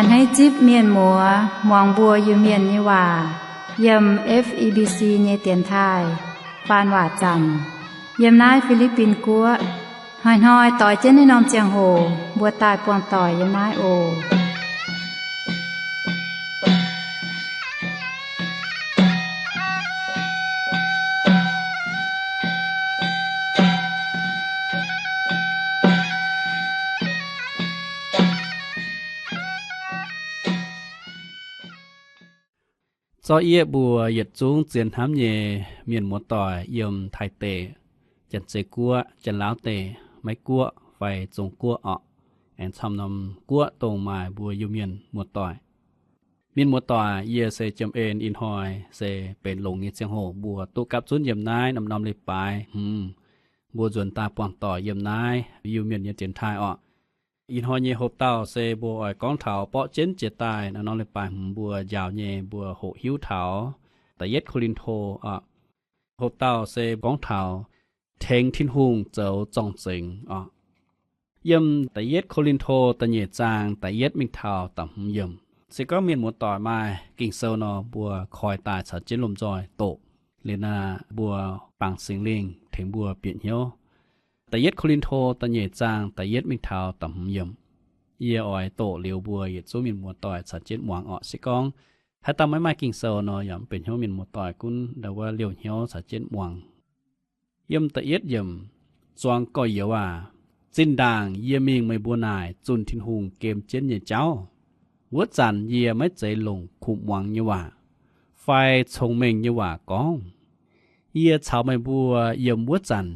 Hneiv zipv mienh muoz muangx mbuo Iu-Mienh nyei waac yiem F E B C nyei dienx taaih faan waac zanc yiem naaiv Fi^li^bin Guoqv. Hnoi-hnoi doix jienv naaiv norm ziangh hoc mbuo daaih buangh doic yiem naaiv oc. Zorqv yieqv mbuo yietc zungv zien hnamv nyei mienh muoz-doic yiem Taiv deic, Janx-Zei Guoqv, Janx-Laauv deic, Meiv Guoqv fai Zong Guoqv orqc, aengx camv norm guoqv dongh maaih mbuo Iu-Mienh muoz-doic. Mienh muoz-doic, yie se jiem en ih hnoi se benx longx nyei ziangh hoc mbuo duqv gapv zunv yiem naaiv norm-norm leiz-baaix hmz mbuo nzuonx daaih buangh doic yiem naaiv Iu-Mienh nyei dienx taaih orqc. Ih hnoi nyei hoc-dauh se mbuo oix gorngv taux borqv jienv jiex daaih norm-norm leiz-baaix hmz mbuo njaaux nyei mbuo hoqc hiuv taux Da'yietv Ko^lin^to orqc. Hoc-dauh se gorngv taux tengx Tin-Hungh zoux zorng-zengx orqc. Yiem Da'yietv Ko^lin^to da'nyeic zaang da'yietv mingh taux da'hmz yiemc. Se gorngv mienh muoz-doic maaih Ging-Sou nor, mbuo koi daaih caux jienv lomh nzoih doqc. Liuz naaic mbuo bangc Singx Lingh tengx mbuo bieqc hnyouv. Da'yietv Ko^lin^to da'nyeic zaang da'yietv mingh taux da'hmz yiemc. Yie oix doqc liuz mbuo yietc zungv mienh muoz-doic caux jienv muangx orqc. Se gorngv haaix dauh maiv maaih Ging-Sou nor, yaac mv benx hnyouv, mienh muoz-doic gunv ndau wuov liouh hnyouv caux jienv muangx. Yiem da'yietv yiemc, Zuangx gorx-youz aac, zinh ndaangc yie mingh meih mbuo naaic zunh Tin-Hungh gem jienv nyei jauv wuov zanc, yie maiv zeiz longc kuv muangx nyei waac fai cong-mengh nyei waac gorngv. Yie caux meih mbuo yiem wuov zanc,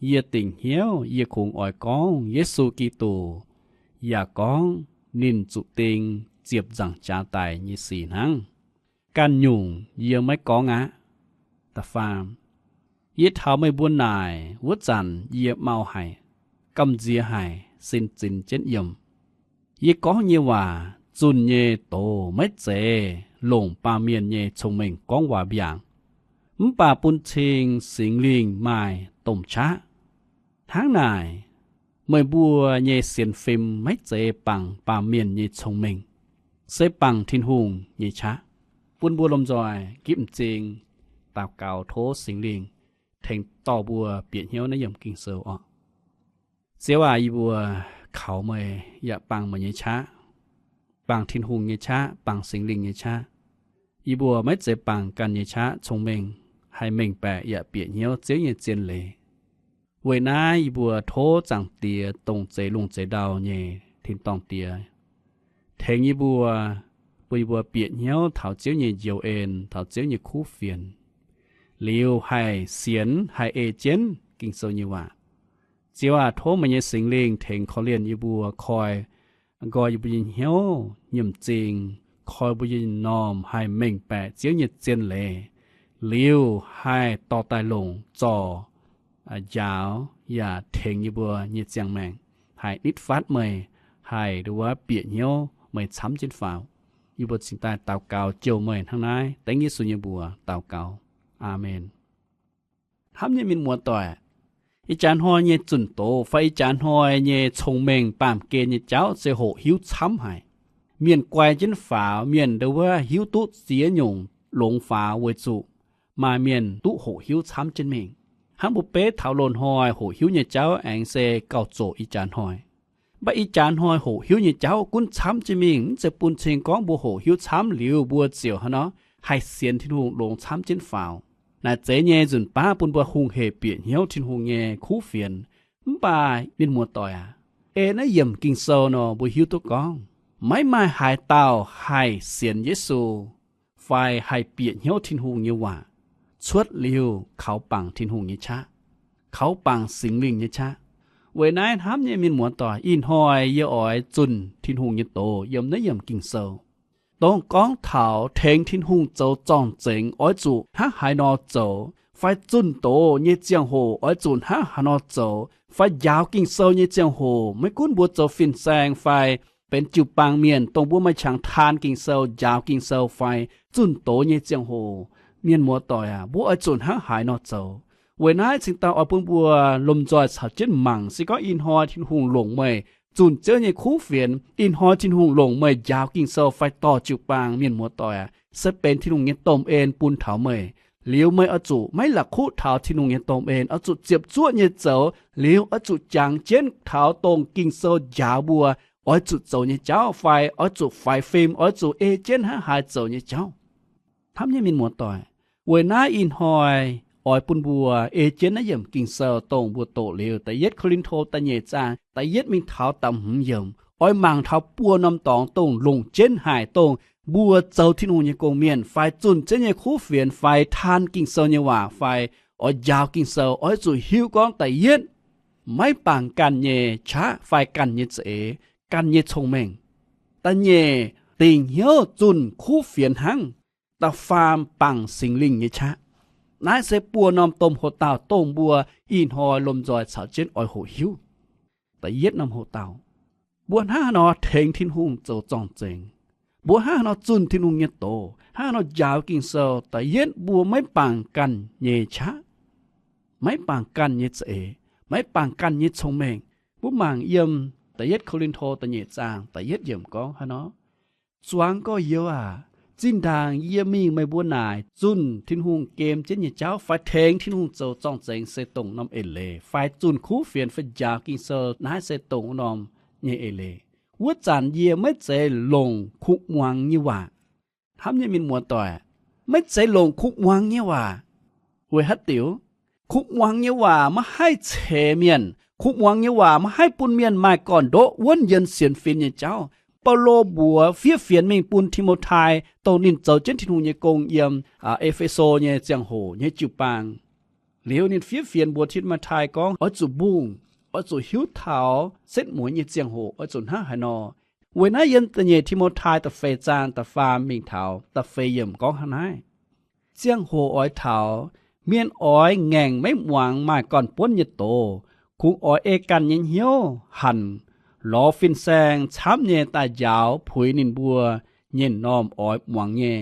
yie dingc hnyouv yie kungx oix gorngv Yesu Giduc, yaac gorngv ninh zuqc ding ziepc nzaangc jaax daic nyei sic hnangv. Ganh nyungc yie maiv gorngv aqv. Da'faam, yie taux meih mbuo naaic wuov zanc yie mau haic, gamh nziex haic, sin zinx jienv yiem. Yie gorngv nyei waac zunh nyei doz maiv zeiz longc baamh mienh nyei cong-mengh gorngv waac mbiaangc, mv baac bun cing Singx Lingh maaih domh qaqv. Hnangv naaic, meih mbuo nyei sienx fim maiv zeiz bangc baamh mienh nyei cong-mengh, se bangc Tin-Hungh nyei qaqv. Bun mbuo lomh nzoih gitv m'zing daux gaux tov Singx Lingh tengx dorh mbuo bieqc hnyouv naaiv yiemc Ging-Sou orqc. Ziouv aac, yie mbuo kaux meih yaac bangc meih nyei qaqv, bangc Tin-Hungh nyei qaqv, bangc Singx Lingh nyei qaqv. Yie mbuo maiv zeiz bangc ganh nyei qaqv cong-mengh, haih mengh baeqc yaac bieqc hnyouv Ziouv nyei zien leiz. Weic naaiv yie mbuo tov Zaangc Diex, dongh zeix lungh zeix ndau nyei tin-dorngh Diex, tengx yie mbuo, bun yie mbuo bieqc hnyouv taux Ziouv nyei njoux en, taux Ziouv nyei kuv fienx, liuz haih sienx, haih ei jienv Ging-Sou nyei waac. Ziouv aac, tov meih nyei Singx Lingh tengx korv-lienh yie mbuo, koi nqoi yie mbuo nyei hnyouv nyei m'zing, koi mbuo nyei m'normh haih mengh baeqc Ziouv nyei zien leiz, liuz haih dorh daaih longc zorc, njaaux yaac tengx yie mbuo nyei ziangh maengc haih nitv fatv meih, haih nduov bieqc hnyouv meih camv jienv faaux. Yie mbuo cingx daaih daux gaux jouh meih hnangv naaiv, dengv Yesu nyei mbuox daux gaux. Aamen. Hnamv nyei mienh muoz-doic, ih jaax hnoi nyei zunh doz fai ih jaax hnoi nyei cong-mengh baamh gen nyei jauv se hoqc hiuv camv haic. Mienh guai jienv faaux, mienh nduov hiuv duqv ziex nyungc longx faaux weic zuqc maaih mienh duqv hoqc hiuv camv jienv mingh. Hnangv mbuo beiv taux loz-hnoi hoqc hiuv nyei jauv aengx se gauh zoqc ih jaax hnoi. Mv baac ih jaax hnoi hoqc hiuv nyei jauv gunv camv jienv mingh, mv zeiz bun cing gorngv mbuo hoqc hiuv camv liuz mbuo ziouc hnangv nor haih sienx Tin-Hungh longx camv jienv faaux. Naaic zeiz nyei nzunc baav bun mbuo hungh hec bieqc hnyouv Tin-Hungh nyei kuv fienx. Mv baac mienh muoz-doic aac, ei naaiv yiemc Ging-Sou nor mbuo hiuv duqv gorngv maiv maaih haaix dauh haih sienx Yesu fai haih bieqc hnyouv Tin-Hungh nyei waac cuotv liuz kaux bangc Tin-Hungh nyei qaqv, kaux bangc Singx Lingh nyei qaqv. Weic naaiv hnamv nyei mienh muoz-doic, ih hnoi yie oix zunh Tin-Hungh nyei doz yiem naaiv yiemc Ging-Sou, dongh gorngv taux tengx Tin-Hungh zoux zorng-zengx oix zuqc hnangv haaix nor zoux, fai zunh doz nyei ziangh hoc oix zuqc hnangv haaix nor zoux, fai njaaux Ging-Sou nyei ziangh hoc, maiv gunv mbuo zoux fin-saeng fai benx jiu-baang mienh, dongh mbuo maaih qangx taan Ging-Sou, njaaux Ging-Sou fai zunh doz nyei ziangh hoc, mienh muoz-doic aac, mbuo oix zuqc hnangv haaix nor zoux. Weic naaiv cingx daaih oix bun mbuo lomh nzoih caux jienv mangc, se gorngv ih hnoi Tin-Hungh longc meih zunh Ziouv nyei kuv fienx. Ih hnoi Tin-Hungh longc meih njaaux Ging-Sou fai dorh jiu-baang, mienh muoz-doic aac, se benx Tin-Hungh nyei domh en bun taux meih. Liuz meih oix zuqc maiv la'kuqv taux Tin-Hungh nyei domh en, oix zuqc ziepc zuoqv nyei zoux. Liuz oix zuqc jangx jienv taux dongh Ging-Sou njaaux mbuo oix zuqc zoux nyei jauv fai oix zuqc faix fim, oix zuqc ei jienv hnangv haaix zoux nyei jauv. Hnamv nyei mienh muoz-doic, weic naaiv ih hnoi oix bun mbuo ei jienv naaiv yiemc Ging-Sou dongh mbuo doqc liuz da'yietv Ko^lin^to da'nyeic zaang da'yietv mingh taux da'hmz yiemc, oix mangc taux buo norm dorngx dongh longc jienv haic, dongh mbuo zoux Tin-Hungh nyei gong-mienh fai zunh Ziouv nyei kuv fienx fai taan Ging-Sou nyei waac fai oix njaaux Ging-Sou, oix zuqc hiuv gorngv da'yietv, maiv bangc ganh nyei qaqv fai ganh nyei za'eix, ganh nyei cong-mengh. Da'nyeic, dingc hnyouv zunh kuv fienx hnangv. Da'faam, bangc Singx Lingh nyei qaqv. Naaiv se buo norm domh hoc-dauh dongh mbuo ih hnoi lomh nzoih caux jienv oix hoqc hiuv. Da'yietv norm hoc-dauh, mbuo hnangv haaix nor tengx Tin-Hungh zoux zorng-zengx? Mbuo hnangv haaix nor zunh Tin-Hungh nyei doz? Hnangv haaix nor njaaux Ging-Sou? Da'yietv, mbuo maiv bangc ganh nyei qaqv, maiv bangc ganh nyei za'eix, maiv bangc ganh nyei cong-mengh. Mbuo mangc yiem da'yietv Ko^lin^to da'nyeic zaang da'yietv yiemc gorngv haaix nor, Zuangx gorx-youz aac, zinh ndaangc yie mingh meih mbuo naaic zunh Tin-Hungh gem jienv nyei jauv fai tengx Tin-Hungh zoux zorng-zengx se dongh norm eix leiz, fai zunh kuv fienx fai njaaux Ging-Sou, naaiv se dongh wuov norm nyei eix leiz. Wuov zanc yie maiv zeiz longc kuv muangx nyei waac. Hnamv nyei mienh muoz-doic, maiv zeiz longc kuv muangx nyei waac. Weic haaix diuc? Kuv muangx nyei waac maiv haih ceix mienh. Kuv muangx nyei waac maiv haih bun mienh maaih gorn-ndoqv wuonv yiem sienx fim nyei jauv. Baulo mbuox fiev fienx mingh bun Ti^mo^tai, dongh ninh zoux jienv Tin-Hungh nyei gong yiem E^fe^so nyei ziangh hoc nyei jiu-baang. Liuz ninh fiev fienx mbuox Ti^mo^tai gorngv oix zuqc mbungh, oix zuqc hiuv taux setv mueiz nyei ziangh hoc oix zuqc hnangv haaix nor. Weic naaiv yiem da'nyeic Ti^mo^tai da'feix zaang da'faam mingh taux da'feix yiemc gorngv hnangv naaiv, ziangh hoc oix taux, mienh oix ngaengc maiv muangx maaih gorn-buonv nyei doz. Kungx oix ei ganh nyei hnyouv hanc lorz fin-saeng camv nyei daaih njaaux puix ninh mbuo nyei m'normh oix muangx nyei.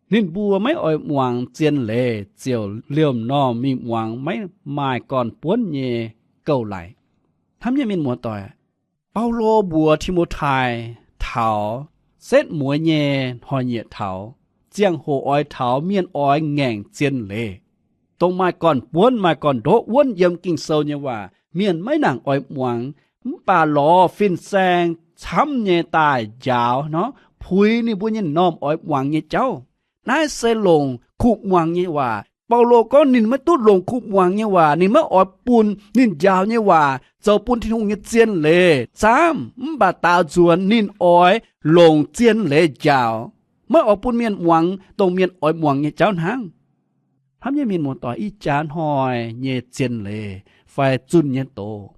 Ninh mbuo maiv oix muangx zien leiz ziouc liemh m'normh mingh muangx maiv maaih gorn-buonv nyei gouv-laic. Hnamv nyei mienh muoz-doic, Baulo mbuox Ti^mo^tai taux setv mueiz nyei hnoi-nyieqc taux, ziangh hoc oix taux mienh oix ngaengc zien leiz, dongh maaih gorn-buonv maaih gorn-ndoqv wuonv yiem Ging-Sou nyei waac mienh maiv nangc oix muangx, mv baac lorz fin-saeng camv nyei daaih njaaux nor puix ninh mbuo nyei m'normh oix muangx nyei jauv. Naaiv se longc kuv muangx nyei waac. Baulo gorngv ninh maiv duqv longc kuv muangx nyei waac, ninh maiv oix bun ninh njaaux nyei waac zoux bun Tin-Hungh nyei zien leiz camv, mv baac daaux nzuonx ninh oix longc zien leiz njaaux, maiv oix bun mienh muangx dongh mienh oix muangx nyei jauv hnangv. Hnamv nyei mienh muoz-doic, ih jaax hnoi nyei zien leiz fai zunh nyei doz,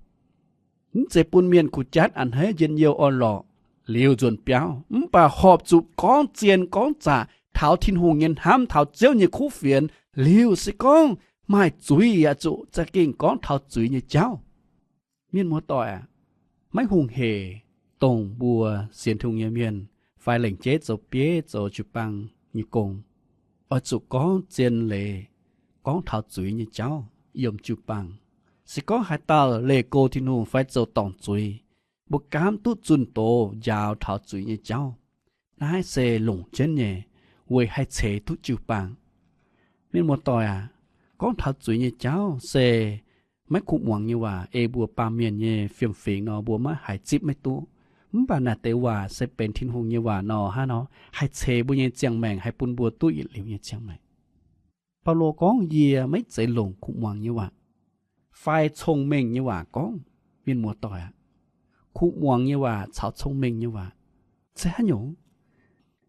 mv zeiz bun mienh kuh jatv a'hneiv njien-youh orn-lorqc liuz nzuonx biauv, mv baac horpc zuqc gorngv zien gorngv zaqc taux Tin-Hungh nyei hnamv, taux Ziouv nyei kuv fienx. Liuz se gorngv maaih zuiz yaac zuqc za'gengh gorngv taux zuiz nyei jauv. Mienh muoz-doic aac, maiv hungh heic dongh mbuo sienx Tin-Hungh nyei mienh fai lengc jeiv zoux bieiv zoux jiu-baang nyei gong, oix zuqc gorngv zien leiz, gorngv taux zuiz nyei jauv yiem jiu-baang. Se gorngv haaix dauh leih go Tin-Hungh fai zoux dorngc zuiz, mbuo gaamv duqv zunh doz njaaux taux zuiz nyei jauv. Naaiv se longc jienv nyei weic haih ceix duqv jiu-baang. Mienh muoz-doic aac, gorngv taux zuiz nyei jauv se maiv kuv muangx nyei waac. Ei mbuo baamh mienh nyei fiem-fingx nor, mbuo maiv haiz zipv maiv duqv. Mv baac naaic deix waac se benx Tin-Hungh nyei waac nor, hnangv nor haih ceix mbuo nyei ziangh maengc, haih bun mbuo duqv yietc liuz nyei ziangh maengc. Baulo gorngv, Yie maiv zeiz longc kuv muangx nyei waac fai cong-mengh nyei waac gorngv. Mienh muoz-doic aac, kuv muangx nyei waac caux cong-mengh nyei waac se haaix nyungc?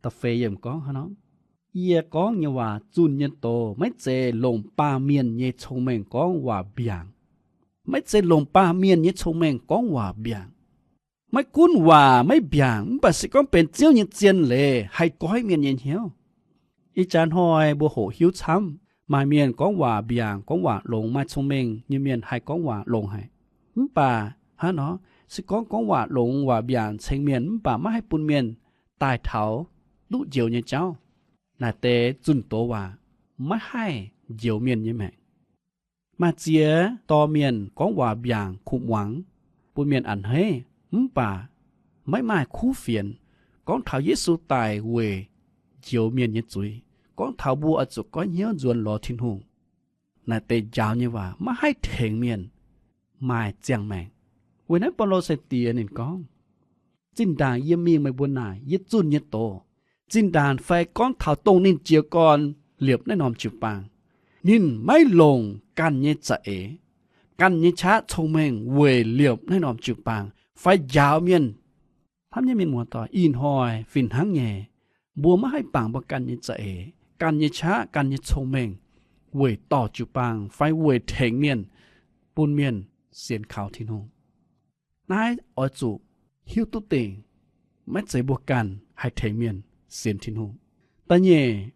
Da'feix yiemc gorngv hnangv nor, Yie gorngv nyei waac zunh nyei doz maiv zeiz longc baamh mienh nyei cong-mengh gorngv waac mbiaangc. Maiv zeiz longc baamh mienh nyei cong-mengh gorngv waac mbiaangc. Maiv gunv waac maiv mbiaangc, mv baac se gorngv benx Ziouv nyei zien leiz haih goiv mienh nyei hnyouv. Ih jaax hnoi mbuo hoqc hiuv camv, maaih mienh gorngv waac mbiaangc, gorngv waac longx. Maaih cong-mengh nyei mienh haih gorngv waac longx haic. Mv baac hnangv nor, se gorngv gorngv waac longx waac mbiaangc ceng mienh mv baac maiv haih bun mienh daaih taux duqv njoux nyei jauv, naaic deix zunh doz waac maiv haih njoux mienh nyei maengc. Maaih ziex dorh mienh gorngv waac mbiaangc kuv muangx, bun mienh a'hneiv, mv baac maiv maaih kuv fienx. Gorngv taux Yesu daic weic njoux mienh nyei zuiz, gorngv taux mbuo oix zuqc goiv hnyouv nzuonx lorz Tin-Hungh, naaic deix njaaux nyei waac maiv haih tengx mienh maaih ziangh maengc. Weic naaiv Baulo sai-diex ninh gorngv, zinh ndaangc yie mingh meih mbuo naaic, yie zunh nyei doz, zinh ndaangc fai gorngv taux dongh ninh jiez gorn liepc naaiv norm jiu-baang, ninh maiv longc ganh nyei za'eix, ganh nyei qaqv cong-mengh weic liepc naaiv norm jiu-baang fai njaaux mienh. Hnamv nyei mienh muoz-doic, ih hnoi fih hnangv nyei, mbuo maiv haih bangc mbuo ganh nyei za'eix, ganh nyei qaqv, ganh nyei cong-mengh weic dorh jiu-baang fai weic tengx mienh, bun mienh sienx kaux Tin-Hungh. Naaiv oix zuqc hiuv duqv dingc, maiv zeiz mbuo ganh haih tengx mienh sienx Tin-Hungh. Da'nyeic,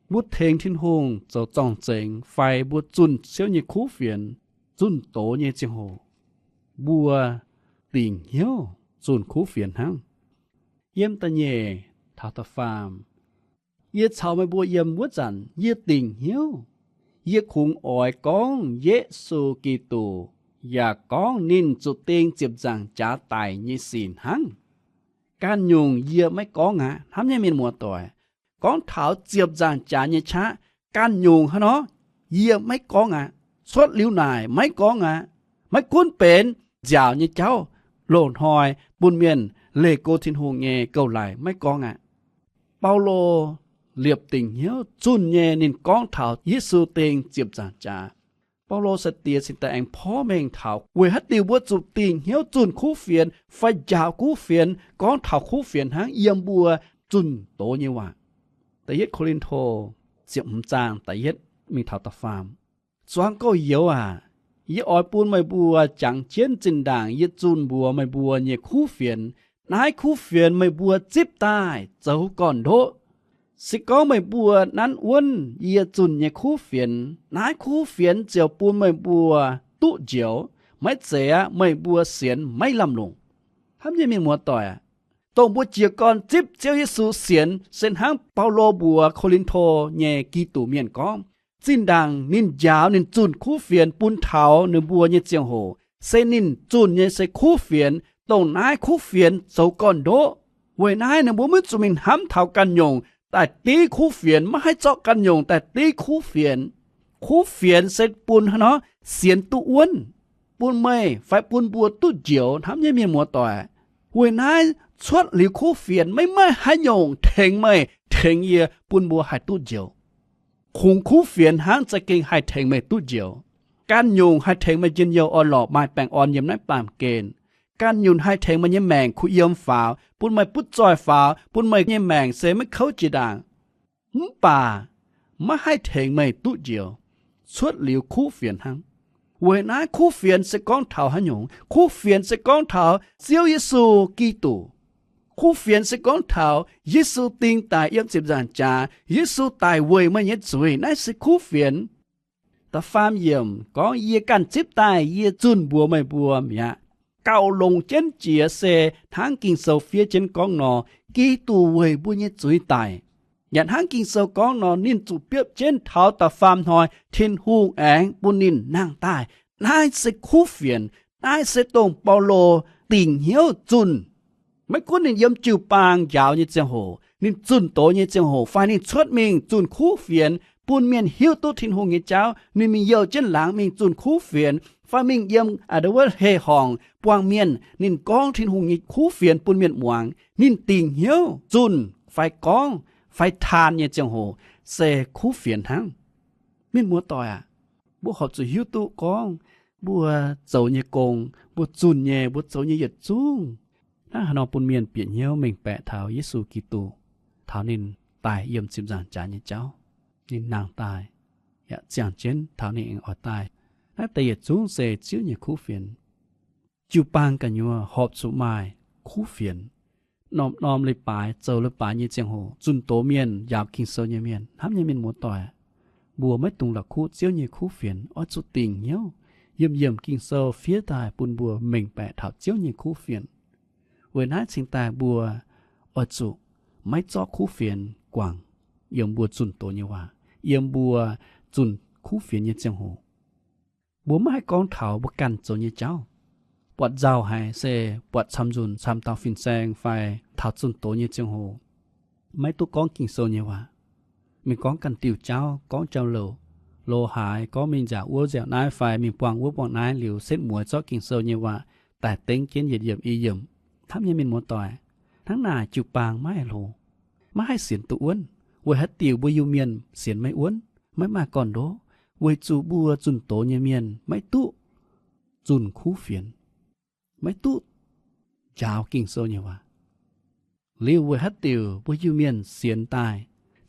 mbuo tengx Tin-Hungh zoux zorng-zengx fai mbuo zunh Ziouv nyei kuv fienx, zunh doz nyei ziangh hoc, mbuo dingc hnyouv zunh kuv fienx hnangv. Yiem da'nyeic taux da'faam, yie caux meih mbuo yiem wuov zanc, yie dingc hnyouv. Yie kungx oix gorngv Yesu Giduc, yaac gorngv ninh zuqc ding ziepc nzaangc jaax daic nyei sic hnangv. Ganh nyungc yie maiv gorngv aqv. Hnamv nyei mienh muoz-doic, gorngv taux ziepc nzaangc jaax nyei qaqv, ganh nyungc hnangv nor, yie maiv gorngv aqv. Cuotv liuz naaic maiv gorngv aqv. Maiv gunv benx nziaauc nyei jauv, loz-hnoi bun mienh leih go Tin-Hungh nyei gouv-laaix maiv gorngv aqv. Baulo liepc dingc hnyouv zunh nyei ninh gorngv taux Yesu ding ziepc nzaangc jaax. Baulo sai-diex cingx daaih aengx porv mengh taux weic haaix diuc mbuo zuqc dingc hnyouv zunh kuv fienx fai njaaux kuv fienx, gorngv taux kuv fienx hnangv yiem mbuo zunh doz nyei waac. Da'yietv Ko^lin^to ziepc hmz zaang da'yietv mingh taux da'faam. Zuangx gorx-youz aac, yie oix bun meih mbuo jangx jienv zinh ndaangc yie zunh mbuox meih mbuo nyei kuv fienx. Naaiv kuv fienx meih mbuo zipv daaih zoux gorn-ndoqv. Se gorngv meih mbuo nanv wuonv yie zunh nyei kuv fienx, naaiv kuv fienx ziouc bun meih mbuo duqv njoux. Maiv zeiz aqv, meih mbuo sienx maiv lamh longc. Hnamv nyei mienh muoz-doic aac, dongh mbuo jiez gorn zipv Ziouv Yesu sienx se hnangv Baulo mbuox Ko^lin^to nyei Giduc mienh gorngv, zinh ndaangc ninh njaaux ninh zunh kuv fienx bun taux ninh mbuo nyei ziangh hoc, se ninh zunh nyei se kuv fienx. Dongh naaiv kuv fienx zoux gorn-ndoqv. Weic naaiv ninh mbuo maiv zuqc mingh hnamv taux ganh nyungc daaih div kuv fienx, maiv haih zorqv ganh nyungc daaih div kuv fienx. Kuv fienx se bun hnangv nor sienx duqv wuonv, bun meih fai bun mbuo duqv njoux. Hnamv nyei mienh muoz-doic, weic naaiv cuotv liuz kuv fienx maiv maaih haaix nyungc tengx meih tengx yie bun mbuo haih duqv njoux. Kungx kuv fienx hnangv za'gengh haih tengx meih duqv njoux. Ganh nyungc haih tengx meih njien-youh orn-lorqc maaih baengh orn yiem naaiv baamh gen. Ganh nyungc haih tengx meih nyei maengc kuh yiem faaux, bun meih butv zoih faaux, bun meih nyei maengc se maiv kouv jiex ndaangc. Mv baac maiv haih tengx meih duqv njoux, cuotv liuz kuv fienx hnangv. Weic naaiv kuv fienx se gorngv taux haaix nyungc? Kuv fienx se gorngv taux Ziouv Yesu Giduc. Kuv fienx se gorngv taux Yesu ding daic yiem ziepc nzaangc jaax. Yesu daic weic meih nyei zuiz. Naaiv se kuv fienx. Da'faam yiemc gorngv, yie ganh zipv daaih yie zunh mbuox meih mbuo mi'aqv. Gauh longc jienv jiex se hnangv Ging-Sou fiev jienv gorngv nor, Giduc weic mbuo nyei zuiz daic. Yaac hnangv Ging-Sou gorngv nor, ninh zuqc biopv jienv taux da'faam hnoi Tin-Hungh aengx bun ninh nangh daaih. Naaiv se kuv fienx. Naaiv se dongh Baulo dingc hnyouv zunh. Maiv gunv ninh yiem jiu-baang njaaux nyei ziangh hoc, ninh zunh doz nyei ziangh hoc, fai ninh cuotv mingh zunh kuv fienx bun mienh hiuv duqv Tin-Hungh nyei jauv, ninh mingh youh jienv laangz mingh zunh kuv fienx, fai mingh yiem a'ndau wuov hei-horngc buangh mienh, ninh gorngv Tin-Hungh nyei kuv fienx bun mienh muangx, ninh dingc hnyouv zunh fai gorngv fai taan nyei ziangh hoc se kuv fienx hnangv. Mienh muoz-doic aac, mbuo horpc zuqc hiuv duqv gorngv mbuo zoux nyei gong, mbuo zunh nyei, mbuo zoux nyei yietc zungv, hnangv haaix nor bun mienh bieqc hnyouv mengh baeqc taux Yesu Giduc, taux ninh daic yiem ziepc nzaangc jaax nyei jauv, ninh nangh daaih, yaac ziangh jienv taux ninh aengx oix daaih. Naaiv deix yietc zungv se Ziouv nyei kuv fienx. Jiu-baang gu'nyuoz horpc zuqc maaih kuv fienx. Norm-norm leiz-baaix zoux leiz-baaix nyei ziangh hoc, zunh doz mienh, njaaux Ging-Sou nyei mienh, hnamv nyei mienh muoz-doic, mbuo maiv dungx la'kuqv Ziouv nyei kuv fienx. Oix zuqc dingc hnyouv yiemh yiemh Ging-Sou fiev daaih bun mbuo mengh baeqc taux Ziouv nyei kuv fienx. Weic naaiv cingx daaih mbuo oix zuqc maiv zorqv kuv fienx guangc yiem mbuo zunh doz nyei waac, yiem mbuo zunh kuv fienx nyei ziangh hoc. Mbuo maiv haih gorngv taux mbuo ganh zoux nyei jauv. buatc nzauh haic se buatc camv-nzunc camv dauh fin-saeng fai taux zunh doz nyei ziangh hoc, maiv duqv gorngv Ging-Sou nyei waac. Mingh gorngv ganh diuh jauv, gorngv jauv-louc, lo haaix, gorngv mingh nziaauc wuov nziaauc naaiv fai mingh buangh wuov buangh naaiv liuz setv mueiz zorqv Ging-Sou nyei waac daaih dengv jienv yietc yiemc i yiemc. Hnamv nyei mienh muoz-doic, hnangv naaic jiu-baang maiv haih hlo, maiv haih sienx duqv wuonv. Weic haaix diuc mbuo Iu-Mienh sienx maiv wuonv, maiv maaih gorn-ndoqv? Weic zuqc mbuo zunh doz nyei mienh maiv duqv zunh kuv fienx, maiv duqv njaaux Ging-Sou nyei waac. Liuz weic haaix diuc mbuo Iu-Mienh sienx daaih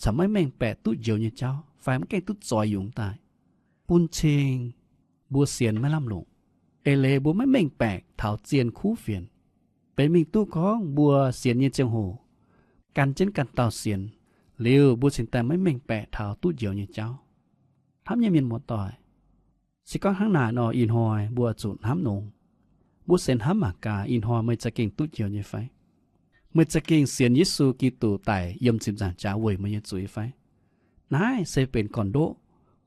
corc maiv mengh baeqc duqv njoux nyei jauv fai maiv gaengh duqv zoix yungz daaih? Bun cing mbuo sienx maiv lamh longc. Eix leiz mbuo maiv mengh baeqc taux zien kuv fienx. Benx mingh duqv gorngv mbuo sienx nyei ziangh hoc, gan jienv ganh dauh sienx, liuz mbuo cingx daaih maiv mengh baeqc taux duqv njoux nyei jauv. Hnamv nyei mienh muoz-doic, se gorngv hnangv naaic nor, ih hnoi mbuo zuqc hnamv nongx. Mbuo se hnamv mangc gaax, ih hnoi meih za'gengh duqv njoux nyei fai? Meih za'gengh sienx Yesu Giduc daic yiem ziepc nzaangc jaax weic meih nyei zuiz fai? Naaiv se benx gorn-ndoqv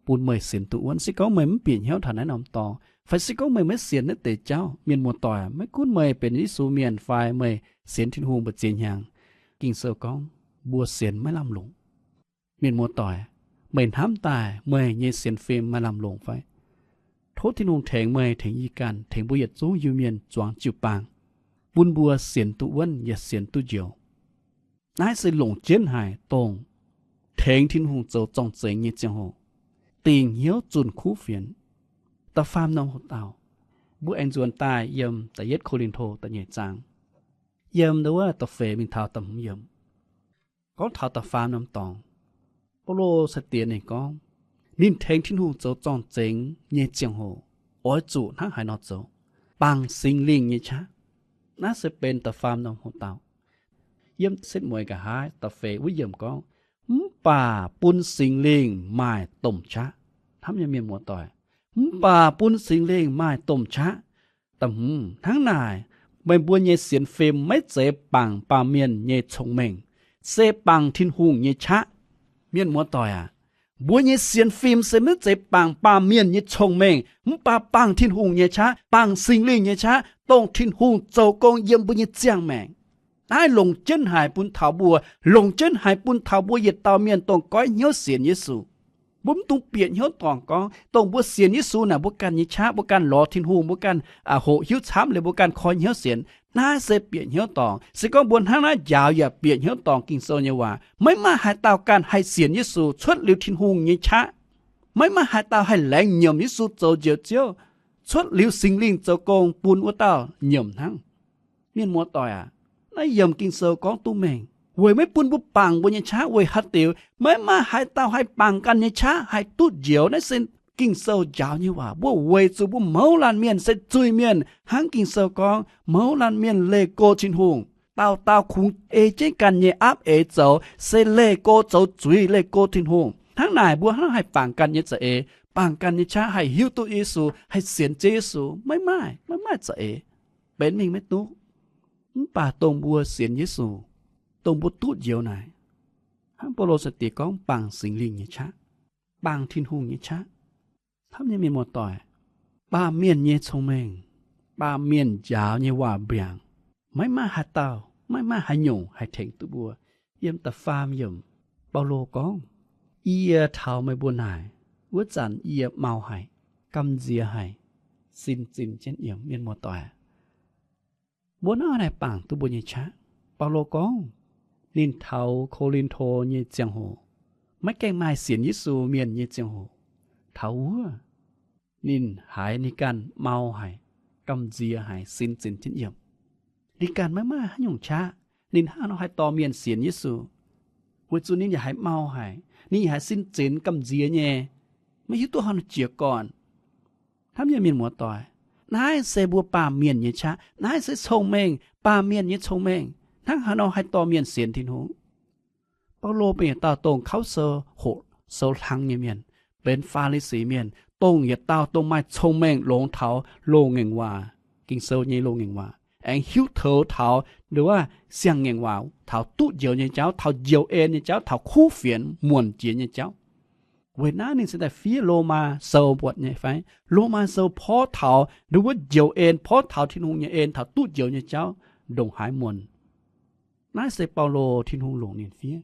bun meih sienx duqv wuonv. Se gorngv meih mv bieqc hnyouv taux naaiv norm dorngx, fai se gorngv meih maiv sienx naaiv deix jauv, mienh muoz-doic, maiv gunv meih benx Yesu mienh fai meih sienx Tin-Hungh mbu'ziex hnyangx, Ging-Sou gorngv mbuo sienx maiv lamh longc. Mienh muoz-doic, meih hnamv daaih meih nyei sienx fim maaih lamh longc fai? Tov Tin-Hungh tengx meih, tengx yie ganh, tengx mbuo yietc zungv Iu-Mienh zuangx jiu-baang, bun mbuo sienx duqv wuonv yaac sienx duqv njoux. Naaiv se longc jienv haic dongh tengx Tin-Hungh zoux zorng-zengx nyei ziangh hoc, dingc hnyouv zunh kuv fienx. Da'faam norm hoc-dauh, mbuo aengx nzuonx daaih yiem da'yietv Ko^lin^to da'nyeic zaang, yiem wuov da'feix mingh taux da'hmz yiemc. Gorngv taux da'faam norm dorngx, Baulo sai-diex ninh gorngv, ninh tengx Tin-Hungh zoux zorng-zengx nyei ziangh hoc oix zuqc hnangv haaix nor zoux? Bangc Singx Lingh nyei qaqv. Naaiv se benx da'faam norm hoc-dauh. Yiem setv mueiz nqa'haav da'feix wuov yiemc gorngv, mv baac bun Singx Lingh maaih domh qaqv. Hnamv nyei mienh muoz-doic, mv baac bun Singx Lingh maaih domh qaqv. Da'hmz, hnangv naaic, meih mbuo nyei sienx fim maiv zeiz bangc baamh mienh nyei cong-mengh, se bangc Tin-Hungh nyei qaqv. Mienh muoz-doic aac, mbuo nyei sienx fim se maiv zeiz bangc baamh mienh nyei cong-mengh, mv baac bangc Tin-Hungh nyei qaqv, bangc Singx Lingh nyei qaqv, dongh Tin-Hungh zoux gong yiem mbuo nyei ziangh maengc. Naaiv longc jienv haic bun taux mbuo, longc jienv haic bun taux mbuo yietc dauh mienh dongh goiv hnyouv sienx Yesu. Mbuo mv dungx bieqc hnyouv dorngc gorngv, dongh mbuo sienx Yesu naaic mbuo ganh nyei qaqv, mbuo ganh lorz Tin-Hungh, mbuo ganh hoqc hiuv camv liuz mbuo ganh koi hnyouv sienx. Naaiv se bieqc hnyouv dorngc. Se gorngv mbuo hnangv naaiv njaaux yaac bieqc hnyouv dorngc Ging-Sou nyei waac. Maiv maaih haaix dauh ganh haih sienx Yesu cuotv liuz Tin-Hungh nyei qaqv. Maiv maaih haaix dauh haih laengz nyiemc Yesu zoux Njoux Ziouv cuotv liuz Singx Lingh zoux gong bun wuov dauh nyiemc hnangv. Mienh muoz-doic aac, naaiv yiemc Ging-Sou gorngv duqv mengh, weic maiv bun mbuo bangc mbuo nyei qaqv. Weic haaix diuc? Maiv maaih haaix dauh haih bangc ganh nyei qaqv haih duqv njoux. Naaiv se Ging-Sou njaaux nyei waac. Mbuo weic zuqc mbuo mouz laanh mienh se zuiz-mienh, hnangv Ging-Sou gorngv, mouz laanh mienh leih go Tin-Hungh. Dauh dauh kungx ei jienv ganh nyei aapv eix zoux, se leih go zoux zuiz, leih go Tin-Hungh. Hnangv naaic mbuo hnangv haih bangc ganh nyei za'eix, bangc ganh nyei qaqv haih hiuv duqv Yesu, haih sienx Ziouv Yesu? Maiv maaih, maiv maaih za'eix. Benx mingh maiv duqv. Mv baac dongh mbuo sienx Yesu, dongh mbuo duqv njoux naaic, hnangv Baulo sai-diex gorngv, bangc Singx Lingh nyei qaqv, bangc Tin-Hungh nyei qaqv. Hnamv nyei mienh muoz-doic, baamh mienh nyei cong-mengh, baamh mienh njaaux nyei waac mbiaangc, maiv maaih haaix dauh, maiv maaih haaix nyungc haih tengx duqv mbuo. Yiem da'faam yiemc, Baulo gorngv, yie taux meih mbuo naaic wuov zanc yie mau haic, gamh nziex haic, sin zinh jienv yiem. Mienh muoz-doic, mbuo naaiv haih bangc duqv mbuo nyei qaqv. Baulo gorngv, ninh taux Ko^lin^to nyei ziangh hoc, maiv gaengh maaih sienx Yesu mienh nyei ziangh hoc, taux wuov ninh haiz ninh ganh mau haic, gamh nziex haic, sin zinh jienv yiem. Ninh ganh maiv maaih haaix nyungc qaqv, ninh hnangv nor haih dorh mienh sienx Yesu, weic zuqc ninh yaac haiz mau haic, ninh yaac haiz sin zinx gamh nziex nyei, maiv hiuv duqv haaix nor jiez gorn. Hnamv nyei mienh muoz-doic, naaiv se mbuo baamh mienh nyei qaqv. Naaiv se cong-mengh, baamh mienh nyei cong-mengh, hnangv haaix nor haih dorh mienh sienx Tin-Hungh. Baulo benx yietc dauh dongh kauv sou hoqc sou hlang nyei mienh, benx Faa^li^si Mienh, dongh yietc dauh dongh maaih cong-mengh longx taux loz-ngaengc waac, Ging-Sou nyei loz-ngaengc waac, aengx hiuv toux taux nduov siang-ngaengc waac, taux duqv njoux nyei jauv, taux njoux en nyei jauv, taux kuv fienx muonc jiex nyei jauv. Weic naaiv ninh cingx daaih fiev Lomaa Sou buatc nyei fai? Lomaa Sou porv taux nduov wuov njoux en, porv taux Tin-Hungh nyei en, taux duqv njoux nyei jauv ndongc haaix muonc. Naaiv se Baulo, Tin-Hungh longc ninh fiev.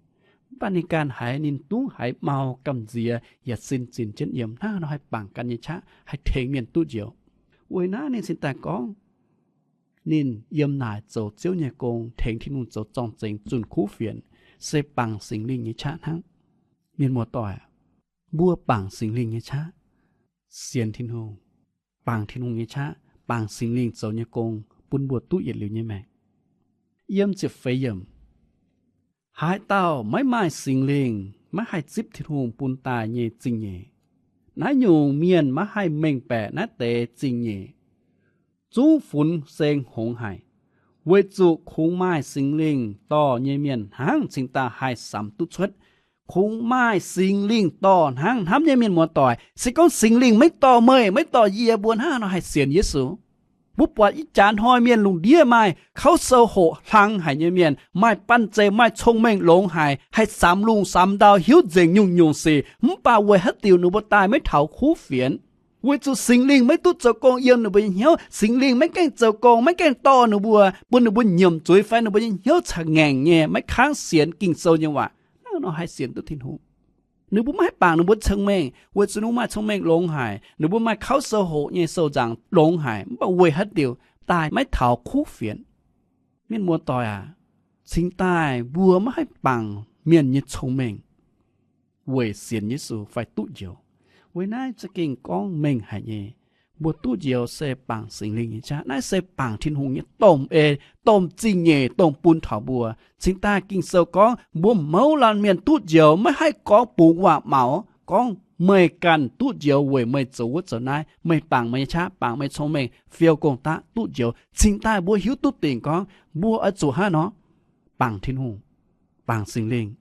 Mv baac ninh ganh haiz ninh dungv haiz mau gamh nziex yaac sin zinx jienv yiem hnangv nor haih bangc ganh nyei qaqv, haih tengx mienh duqv njoux. Weic naaiv ninh cingx daaih gorngv ninh yiem naaic zoux Ziouv nyei gong, tengx Tin-Hungh zoux zorng-zengx zunh kuv fienx, se bangc Singx Lingh nyei qaqv hnangv. Mienh muoz-doic, mbuo bangc Singx Lingh nyei qaqv, sienx Tin-Hungh, bangc Tin-Hungh nyei qaqv, bangc Singx Lingh zoux nyei gong bun mbuo duqv yietc liuz nyei maengc. Yiem ziepc feix yiemc, haaix dauh maiv maaih Singx Lingh maiv haih zipv Tin-Hungh bun daaih nyei zingh nyeic. Naaiv nyungc mienh maiv haih mengh baeqc naaiv deix zingh nyeic zungv funx seng hngongx haic, weic zuqc kungx maaih Singx Lingh dorh nyei mienh hnangv cingx daaih haih samx duqv cuotv. Kungx maaih Singx Lingh dorh hnangv. Hnamv nyei mienh muoz-doic, se gorngv Singx Lingh maiv dorh meih, maiv dorh yie, mbuo hnangv haaix nor haih sienx Yesu? Mbuo buatc ih jaax hnoi mienh lungh ndiev maaih kauv sou hoqc hlang haic nyei mienh, maaih banh zeic, maaih cong-mengh longx haic, haih samx lungh samx ndau, hiuv nzengc nyungc-nyungc sic, mv baac weic haaix diuc ninh mbuo daaih maiv taux kuv fienx? Weic zuqc Singx Lingh maiv duqv zoux gong yiem ninh mbuo nyei hnyouv. Singx Lingh maiv gaengh zoux gong, maiv gaengh dorh ninh mbuo, bun ninh mbuo nyiemc zuiz fai ninh mbuo nyei hnyouv caangh ngaengc nyei, maiv kangv sienx Ging-Sou nyei waac. Hnangv nor haih sienx duqv Tin-Hungh? Ninh mbuo maiv haih bangc ninh mbuo cong-mengh, weic zuqc ninh mbuo maaih cong-mengh longx haic, ninh mbuo maaih kauv sou hoqc nyei sou nzaangc longx haic, mv baac weic haaix diuc daaih maiv taux kuv fienx? Mienh muoz-doic aac, cingx daaih mbuo maiv haih bangc mienh nyei cong-mengh weic sienx Yesu fai duqv njoux. Weic naaiv za'gengh gorngv mengh haic nyei. Mbuo duqv njoux se bangc Singx Lingh nyei qaqv. Naaiv se bangc Tin-Hungh nyei domh ei, domh zingh nyeic, dongh bun taux mbuo. Cingx daaih Ging-Sou gorngv mbuo mouz laanh mienh duqv njoux maiv haih gorngv bungx waac maux, gorngv meih ganh duqv njoux weic meih zoux wuov zoux naaiv, meih bangc meih nyei qaqv, bangc meih cong-mengh, fiou gong-daqv duqv njoux. Cingx daaih mbuo hiuv duqv dingc gorngv mbuo oix zuqc hnangv nor bangc Tin-Hungh, bangc Singx Lingh,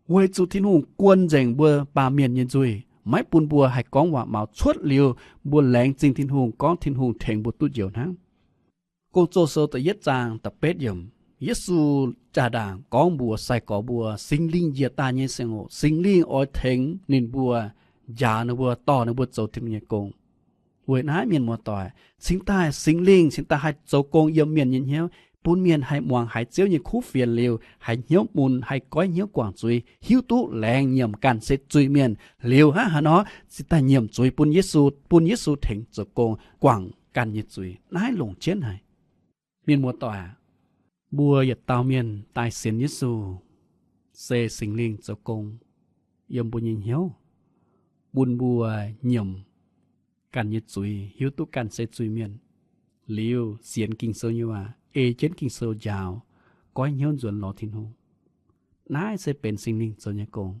weic zuqc Tin-Hungh guon nzengc mbuo baamh mienh nyei nzuih, maiv bun mbuo haih gorngv waac maux. Cuotv liuz mbuo laengz zingh Tin-Hungh, gorngv Tin-Hungh tengx mbuo duqv njoux hnangv. Gong-Zoh Sou da'yietv zaang da'betv yiemc, Yesu jaa-ndaangc gorngv mbuox sai-gorx mbuo, Singx Lingh njiec daaih nyei ziangh hoc, Singx Lingh oix tengx ninh mbuo, njaaux ninh mbuo, dorh ninh mbuo zoux Tin-Hungh nyei gong. Weic naaiv mienh muoz-doic, cingx daaih Singx Lingh cingx daaih haih zoux gong yiem mienh nyei hnyouv, bun mienh haih muangx haiz Ziouv nyei kuv fienx liuz, haiz hnyouv mun, haih goiv hnyouv guangc zuiz, hiuv duqv laengz nyiemc ganh se zuiz-mienh liuz, hnangv haaix nor cingx daaih nyiemc zuiz bun Yesu, bun Yesu tengx zoux gong guangc ganh nyei zuiz. Naaiv longc jienv haic. Mienh muoz-doic aac, mbuo yietc dauh mienh daaih sienx Yesu, se Singx Lingh zoux gong yiem mbuo nyei hnyouv, bun mbuo nyiemc ganh nyei zuiz, hiuv duqv ganh se zuiz-mienh, liuz sienx Ging-Sou nyei waac, ei jienv Ging-Sou njaaux, goiv hnyouv nzuonx lorz Tin-Hungh. Naaiv se benx Singx Lingh zoux nyei gong.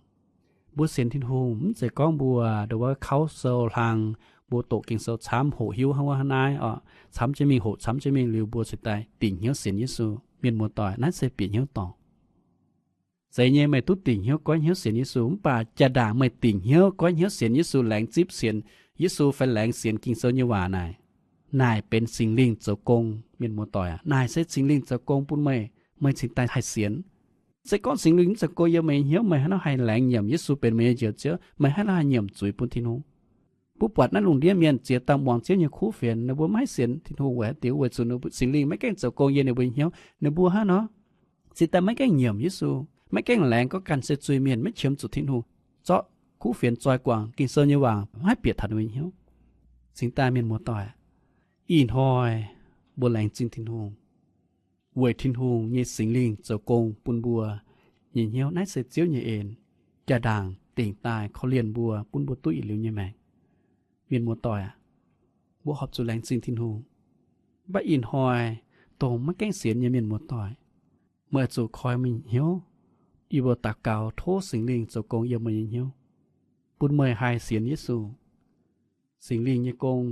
Mbuo sienx Tin-Hungh mv zeiz gorngv mbuo ndongc wuov kauv sou hlang, mbuo doqc Ging-Sou camv, hoqc hiuv hnangv wuov hnangv naaiv oc, camv jienv mingh, hoqc camv jienv mingh liuz mbuo cingx daaih dingc hnyouv sienx Yesu. Mienh muoz-doic, naaiv se bieqc hnyouv dorngc. Zeiz nyei meih duqv dingc hnyouv goiv hnyouv sienx Yesu, mv baac jaa-ndaangc meih dingc hnyouv goiv hnyouv sienx Yesu, laengz zipv sienx Yesu fai laengz sienx Ging-Sou nyei waac naaic, naaic benx Singx Lingh zoux gong. Mienh muoz-doic aac, naaic se Singx Lingh zoux gong bun meih, meih cingx daaih haih sienx. Se gorngv Singx Lingh mv zoux gong yiem meih nyei hnyouv, meih haaix nor haih laengz nyiemc Yesu benx meih nyei Njoux Ziouv? Meih haaix nor haih nyiemc zuiz bun Tin-Hungh? Mbuo buatc naaiv lungh ndiev mienh ziex dauh muangx Ziouv nyei kuv fienx, ninh mbuo maiv haih sienx Tin-Hungh weic haaix diuc? Weic zuqc ninh mbuo Singx Lingh maiv gaengh zoux gong yiem ninh mbuo nyei hnyouv. Ninh mbuo hnangv nor, cingx daaih maiv gaengh nyiemc Yesu, maiv gaengh laengz gorngv ganh se zuiz-mienh, maiv qiemx zuqc Tin-Hungh, zorqv kuv fienx zoi guangc, Ging-Sou nyei waac maiv bieqc taux ninh mbuo nyei hnyouv. Cingx daaih mienh muoz-doic, ih hnoi mbuo laengz zingh Tin-Hungh, weic Tin-Hungh nyei Singx Lingh zoux gong bun mbuo nyei hnyouv. Naaiv se Ziouv nyei en, jaa-ndaangc dingc daaih korv-lienh mbuo, bun mbuo duqv yietc liuz nyei maengc. Mienh muoz-doic aac, mbuo horpc zuqc laengz zingh Tin-Hungh. Mv baac ih hnoi dongh maiv gaengh sienx nyei mienh muoz-doic, meih oix zuqc koi meih hnyouv, yie mbuo daux gaux tov Singx Lingh zoux gong yiem meih nyei hnyouv, bun meih haih sienx Yesu. Singx Lingh nyei gong,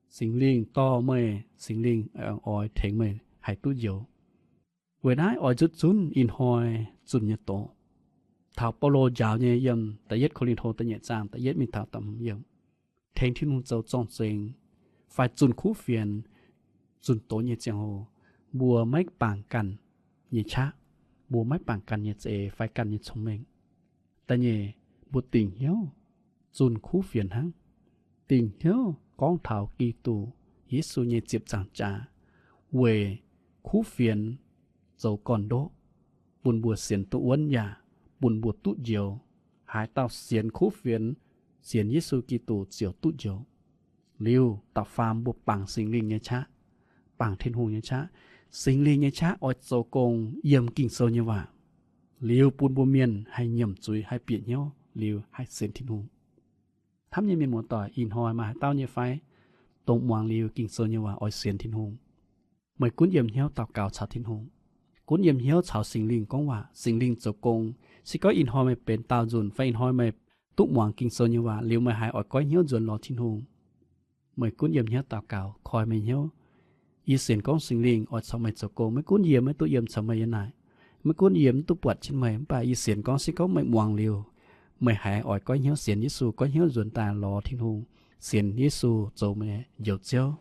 Singx Lingh dorh meih, Singx Lingh oix tengx meih haih duqv njoux. Weic naaiv oix nzutv zunv ih hnoi zunh nyei doz, taux Baulo njaaux nyei yiem da'yietv Ko^lin^to da'nyeic zaang da'yietv mingh taux da'hmz yiemc, tengx Tin-Hungh zoux zorng-zengx fai zunh kuv fienx, zunh doz nyei ziangh hoc, mbuo maiv bangc ganh nyei qaqv, mbuo maiv bangc ganh nyei za'eix fai ganh nyei cong-mengh. Da'nyeic, mbuo dingc hnyouv zunh kuv fienx hnangv. Dingc hnyouv gorngv taux Giduc Yesu nyei ziepc nzaangc jaax weic kuv fienx zoux gorn-ndoqv, bun mbuo sienx duqv wuonv yaac bun mbuo duqv njoux. Haaix dauh sienx kuv fienx, sienx Yesu Giduc ziouc duqv njoux. Liuz da'faam mbuo bangc Singx Lingh nyei qaqv, bangc Tin-Hungh nyei qaqv. Singx Lingh nyei qaqv oix zoux gong yiem Ging-Sou nyei waac, liuz bun mbuo mienh haih nyiemc zuiz, haih bieqc hnyouv, liuz haih sienx Tin-Hungh. Hnamv nyei mienh muoz-doic, ih hnoi maaih haaix dauh nyei fai, dongh muangx liuz Ging-Sou nyei waac oix sienx Tin-Hungh, meih gunv yiem hnyouv daux gaux caux Tin-Hungh, gunv yiem hnyouv caux Singx Lingh gorngv waac, Singx Lingh zoux gong. Se gorngv ih hnoi meih benx daauh nzunc fai ih hnoi meih duqv muangx Ging-Sou nyei waac liuz meih haiz oix goiv hnyouv nzuonx lorz Tin-Hungh, meih gunv yiem hnyouv daux gaux, koi meih hnyouv. Yie sienx gorngv Singx Lingh oix caux meih zoux gong. Maiv gunv yie maiv duqv yiem caux meih yiem naaic, maiv gunv yie maiv duqv buatc jienv meih, mv baac yie sienx gorngv se gorngv meih muangx liuz, meih haiz oix goiv hnyouv sienx Yesu, goiv hnyouv nzuonx daaih lorz Tin-Hungh, sienx Yesu zoux meih Njoux Ziouv,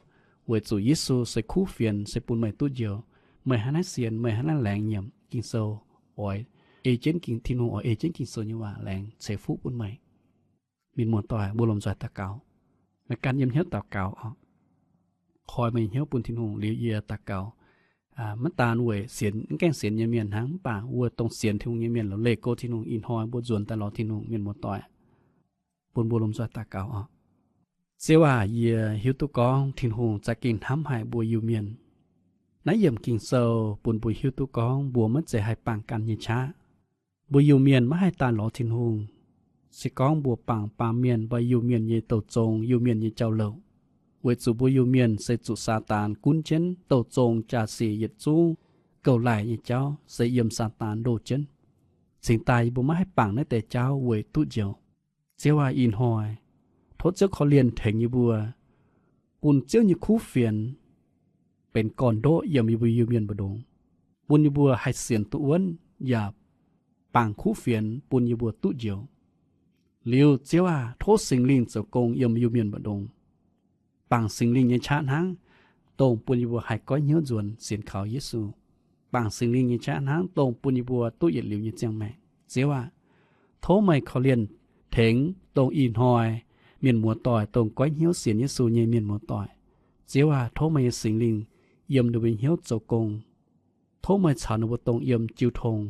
weic zuqc Yesu se kuv fienx, se bun meih duqv njoux. Meih hnangv naaiv sienx, meih hnangv naaiv laengz nyiemc Ging-Sou, oix ei jienv Ging, Tin-Hungh oix ei jienv Ging-Sou nyei waac laengz ceix fuqv bun meih. Mienh muoz-doic, mbuo lomh nzoih daux gaux. Meih gan yiem hnyouv daux gaux oc. Koi meih hnyouv bun Tin-Hungh liuz yie daux gaux. Maiv daan weic sienx, mv gaengh sienx nyei mienh hnangv, mv baac wuov dongh sienx Tin-Hungh nyei mienh lorqc, leih go Tin-Hungh ih hnoi mbuo nzuonx daaih lorz Tin-Hungh. Mienh muoz-doic, bun mbuo lomh nzoih daux gaux oc. Ziouv aac, yie hiuv duqv gorngv Tin-Hungh za'gengh hnamv haic mbuo Iu-Mienh. Naaiv yiemc Ging-Sou bun mbuo hiuv duqv gorngv mbuo maiv zeiz haih bangc ganh nyei qaqv. Mbuo Iu-Mienh maiv haih daaih lorz Tin-Hungh. Se gorngv mbuo bangc baamh mienh fai Iu-Mienh nyei douh zong, Iu-Mienh nyei jauv-louc, weic zuqc mbuo Iu-Mienh se zuqc Saadaan gunv jienv, douh zong jaa-sic yietc zungv gouv-laaih nyei jauv se yiem Saadaan ndoh jienv. Cingx daaih yie mbuo maiv haih bangc naaiv deix jauv weic duqv njoux. Ziouv aac, ih hnoi tov Ziouv korv-lienh tengx yie mbuo, bun Ziouv nyei kuv fienx benx gorn-ndoqv yiem yie mbuo Iu-Mienh mbu'ndongx, bun yie mbuo haih sienx duqv wuonv yaac bangc kuv fienx bun yie mbuo duqv njoux. Liuz Ziouv aac, tov Singx Lingh zoux gong yiem Iu-Mienh mbu'ndongx. Bangc Singx Lingh nyei qaqv hnangv, dongh bun yie mbuo haih goiv hnyouv nzuonx sienx kaux Yesu. Bangc Singx Lingh nyei qaqv hnangv, dongh bun yie mbuo duqv yietc liuz nyei ziangh maengc. Ziouv aac, tov meih korv-lienh tengx dongh ih hnoi mienh muoz-doic, dongh goiv hnyouv sienx Yesu nyei mienh muoz-doic. Ziouv aac, tov meih nyei Singx Lingh yiem ninh mbuo hnyouv zoux gong. Tov meih caux ninh mbuo dongh yiem jiu tong,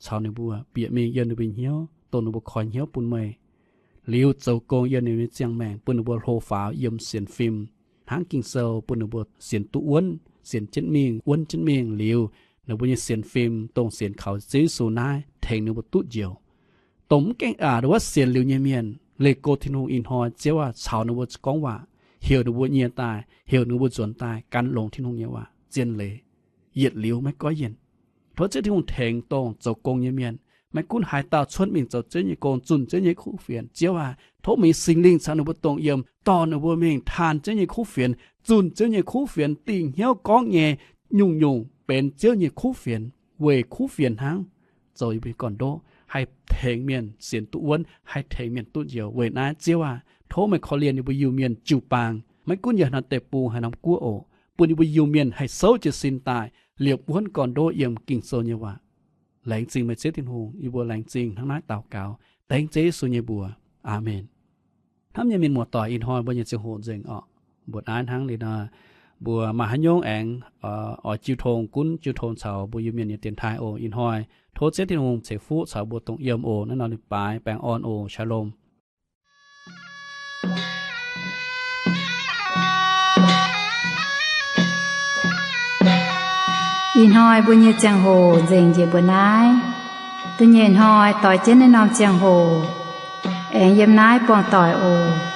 caux ninh mbuo bieqc mingh yiem ninh mbuo hnyouv, dongh ninh mbuo koi hnyouv bun meih, liuz zoux gong yiem ninh mbuo nyei ziangh maengc, bun ninh mbuo hlo faaux yiem sienx fim hnangv Ging-Sou bun ninh mbuo sienx duqv wuonv, sienx jienv mingh, wuonv jienv mingh liuz, ninh mbuo nyei sienx fim dongh sienx kaux Ziouv Yesu naaiv tengx ninh mbuo duqv njoux. Dongh mv gaengh aqc wuov sienx liuz nyei mienh, leih go Tin-Hungh ih hnoi Ziouv aac caux ninh mbuo gorngv waac, heuc ninh mbuo nyie daaih, heuc ninh mbuo nzuonx daaih gan longx Tin-Hungh nyei waac zien leiz, yietc liuz maiv goiv yienh. Tov Ziouv Tin-Hungh tengx dongh zoux gong nyei mienh, maiv gunv haaix dauh cuotv mingh zoux Ziouv nyei gong, zunh Ziouv nyei kuv fienx. Ziouv aac, tov meih Singx Lingh caux ninh mbuo dongh yiem, dorh ninh mbuo mingh taanh Ziouv nyei kuv fienx, zunh Ziouv nyei kuv fienx, dingc hnyouv gorngv nyei nyungc-nyungc benx Ziouv nyei kuv fienx, weic kuv fienx hnangv zoux yie mbuo nyei gorn-ndoqv, haih tengx mienh sienx duqv wuonv, haih tengx mienh duqv njoux. Weic naaiv Ziouv aac, tov meih korv-lienh yie mbuo Iu-Mienh jiu-baang, maiv gunv yiem haaix norm deic-bung, haaix norm guoqv oc, bun yie mbuo Iu-Mienh haih souv jiez sin daaih liepc wuonv gorn-ndoqv yiem Ging-Sou nyei waac. Laengz zingh meih Ziouv Tin-Hungh. Yie mbuo laengz zingh hnangv naaiv daux gaux dengv Ziouv Yesu nyei mbuox. Aamen. Hnamv nyei mienh muoz-doic, ih hnoi mbuo nyei ziangh hoc nzengc oc. Mbuoqc naaiv hnangv liuz nor, mbuo maaih haaix nyungc aengx oix jiu tong, gunv jiu tong caux mbuo Iu-Mienh nyei dienx taaih oc. Ih hnoi tov Ziouv Tin-Hungh ceix fuqv caux mbuo dongh yiem oc. Naaiv nor ninh baaix baengh orn oc. Shalom. Ih hnoi mbuo nyei ziangh hoc nzengc njiec mbuo naaiv. Da'nyeic hnoi doix jienv naaiv norm ziangh hoc aengx yiem naaiv buangh doic oc.